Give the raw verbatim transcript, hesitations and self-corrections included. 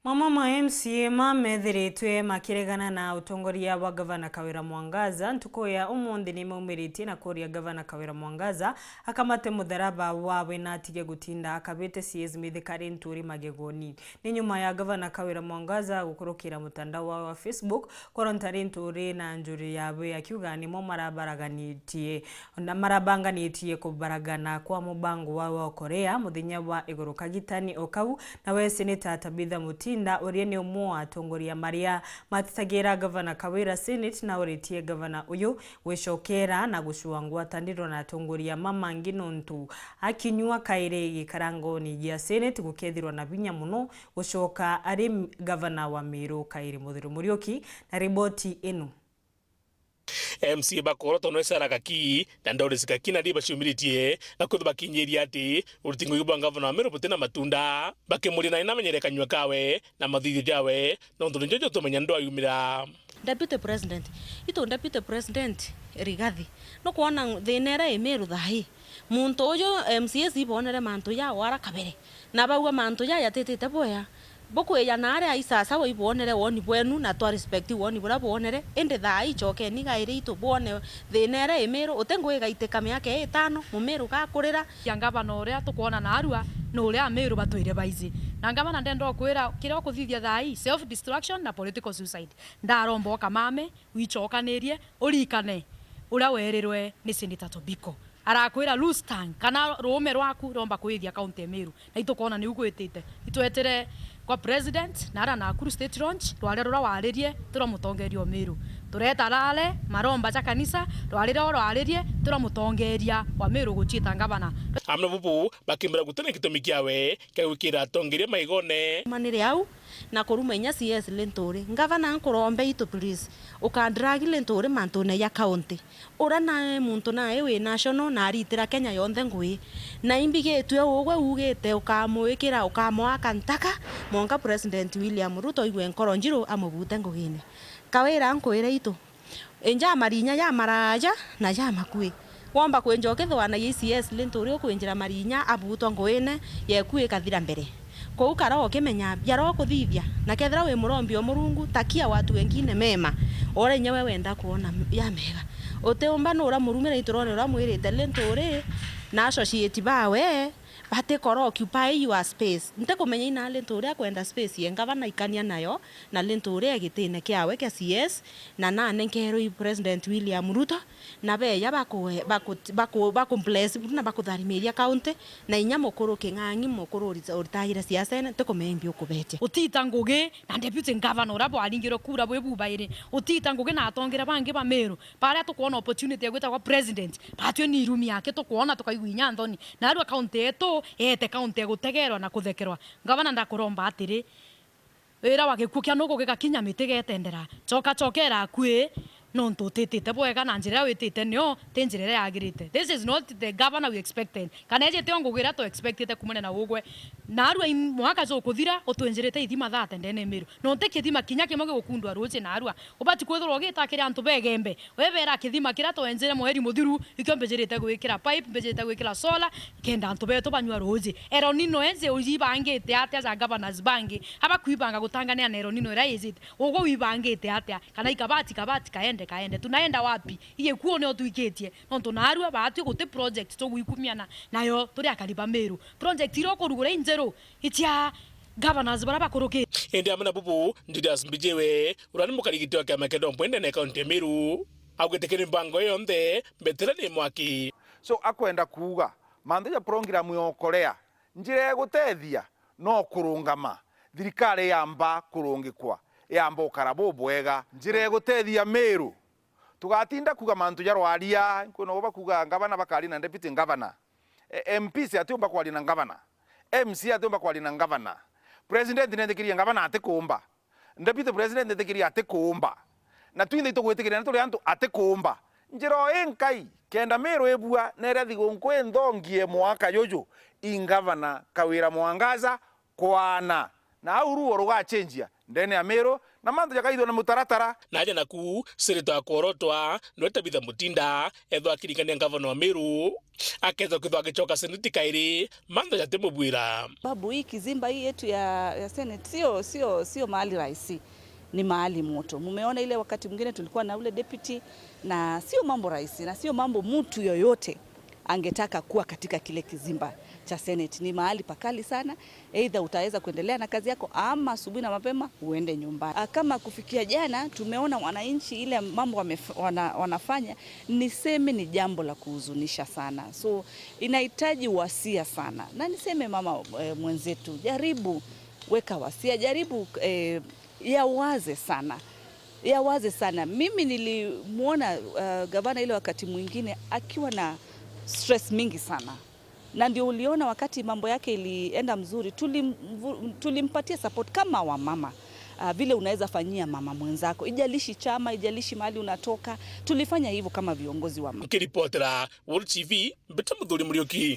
Mamwe ma M C A mamethiritwe makiregana na utongoria bwa Gavana Kawira Mwangaza ntuku ya umunthi ni maumiritie na kuria Gavana Kawira Mwangaza akamate mutharaba wawe na atige gutinda akabite C S Mithika Linturi magegoni. Ni nyuma ya Gavana Kawira Mwangaza gukurukira mutandao wawe wa Facebook kuronta Linturi na njuri yawe akiuga nimo marabaraganitie na marabanganitie kubaragana kwa mubango wa wa Korea muthenya wa iguru kagitani o kau, nawe Seneta Tabitha Mutinda uria ni umwe wa atongoria maria matitagira Gavana Kawira Senate nauritie gavana uyu gwicokera na gucua ngwataniro na atongoria mamangi nontu akinyua kairi gikarangoni gia Senate gukethirwa na vinya muno gucoka ari gavana wa Meru kairi. Muthiru Muriuki na riboti ino. M C A ba Koroto no Sarah Gaki na Doris Gaki na riba ciumiritie na kwithwa bakinyiria ati uruti ngugi bwa ngavana wa Meru butina matunda, bakimuria na ina menyere kanyua kawe na mathithio jawe, nontu nijo jotumenya ndwayumira. Deputy President, itu Deputy President Rigathi, nukwona thina iria i Meru thaa ii? Muntu uju M C As ibonere mantu ja wara kabere, na bauga mantu ja yatitite bwea. Bukwija na aria aisasawa ibwonere woni bwenu, na twa respect woni buria bwonere, indi thaa ii cokeni gairi itu bwone thina iria i Meru. Uti ngugi gaitika miaka itano, Mumiru gakurira. Ya ngavana uria tukwona narua ni uria Amiru batwire baiji. Na ngavana, ndenda ukwira kiria ukuthithia thaa ii, self destruction na political suicide. Ndaromba ukamame, wicokanirie, urikane uria werirwe ni Senator Tobiko. Arakwira loose tongue, kana ruume rwaku romba kwithia kaunti ya Meru. Na itukwona niu gwitite. Itwetire kwa president, na ara Nakuru State Launch, rware ruria waririe, tira mutongeria o Meru. Tureta rare, maromba ja kanisa, rware ruria rwaririe, tira mutongeria wa Meru guciita ngavana. Amwe bubu, bakimera gutene gitumi kiawe kia gwikira atongeria maigone. Manire au, na kuruma inya C S Linturi. Ngavana, nkurombe itu please, ukandragi Linturi mantune ja county. Ura nae muntu nae wi national na aritira Kenya yonthe ngui. Na imbigitue ugwe ugite ukamwikira, ukamwaka ntaka, mwanka President William Ruto aigue nkoro njiru amubute ngugine. Kawira, nkwire itu, inja marinya ja maraja na ja makui. Womba kwinja ukithwanagia I C S Linturi ukwinjira marinya abutwa nguine yeku ikathira mbere. Kou kara ukimenya biara ukuthithia, na kethira wi murombi o Murungu, takia watu wengine mema, uria inya we wenda kwona ya mega. Utiumba nura murumira iturone uria mwirite Linturi na associate bawe, batikora occupy your space. Ntikumenya ina Linturi akwenda space ye ngavana ikania nayo, na Linturi e gitine kiawe kia C S, na nanenkerwe i President William Ruto, na beya baku-, baku-, baku-, bakumbless buru na bakutharimiria county, na inya mukuru King'ang'i, mukuru urita-, uritaire siasene, ntikumenya imbi ukubetia. Utiita ngugi na deputy governor uria bwaringirwe kura bwi bubairi. Utiita ngugi na atongeria bangi ba Meru, baria tukwona opportunity ya gwita kwa president, batwi ni irumi yake tukwona tukaigua inya nthoni. Narua county yetu eete county ya gutegerwa na kuthekerwa. Ngavana, ndakuromba atiri, wira wa gikuo kia nugu gigakinya miti getendera. Coka cokera akui, nontu utitite bwega na njira iria witite nio ti njira iria yagirite. This is not the governor we expected. Kana iji tio ngugi iria tu expectite kumania na ugwe. Narua i mwaka jukuthira, utwinjirite ithima thate ndene Miru. Na uti kithima kinya kimwe gigukundwa ruuji narua. Ubati kwithirwa ugita kiri antu begembe. We beera kithima kiria twenjire mweri muthiru, ikio mbijirite gwikira pipe, mbijirite gwikira solar, kenda antu betu banyua ruuji. El Nino iji ujibangite atia ja governors bangi? Abakwibanga gutanganira na El Nino iria ijite. Ugwe wibangite atia? Kana ikabati, kabati, kaende, kaende. Tunaenda wapi? Igikuo nio twikitie. Nontu narua baatwi guti project tugwikumiana nayo turi akari ba Miru. Project iria ukurugura injeru, icia governors baria bakurukite. Indi amwe na bubu, Julius Mbijiwe, uria ni mukarigiti wa kiama kia Dombo ndene ya kaunti ya Miru, augite kiri mbango iyo yonthe, mbetera ni mwaki. So, akwenda kuuga, mantu ja program ya Korea, njira ya gutethia no kurungama, thirikari yamba kurungikwa, yamba ukara bubwega. Njira ya gutethia Miru, tugatinda kuuga mantu ja rwaria, kwina uba kuuga ngavana bakari na deputy ngavana. E, M Ps atiumba kwaria na ngavana. M C A atiumba kwaria na ngavana. President netikirie ngavana atikumba. Deputy President netikirie atikumba. Na twinthe itugwitikiria ni turi antu atikumba. Njira o inkai, kenda Miru ibua, neria thigunku inthongie mwaka juju, i ngavana Kawira Mwangaza kwana. Na au ruo rugachenjia, ndene ya Meru, na mantu jakaithwa na mutaratara. Naja naku, Senator Kworotwa, niwe Tabitha Mutinda, ethwa akiringania ngavana wa Meru, akethwa kwithwa agicoka seneti kairi, mantu jatimubwira. Babu, hii kizimba hii yetu ya, ya senate sio, sio, sio mahali rahisi, ni mahali moto. Mumeona ile wakati mwingine tulikuwa na ule deputy, na sio mambo rahisi, na sio mambo mtu yoyote angetaka kuwa katika kile kizimba cha senate. Ni mahali pakali sana, either utaweza kuendelea na kazi yako ama asubuhi na mapema uende nyumbani. Ah, kama kufikia jana tumeona wananchi ile mambo wamef- wana, wanafanya, niseme ni jambo la kuhuzunisha sana. So inahitaji wasia sana, na niseme mama, eh, mwenzetu, jaribu weka wasia, jaribu, eh, yawaze sana, yawaze sana. Mimi nilimwona, uh, gavana ile wakati mwingine akiwa na stress mingi sana, na ndio uliona wakati mambo yake ilienda mzuri, tulimvu- tulimpatia support kama wamama. Uh, vile unaweza fanyia mama mwenzako, ijalishi chama, ijalishi mahali unatoka, tulifanya hivyo kama viongozi wa mama. Nkiripotera World T V, Mbita Muthuri Muriuki.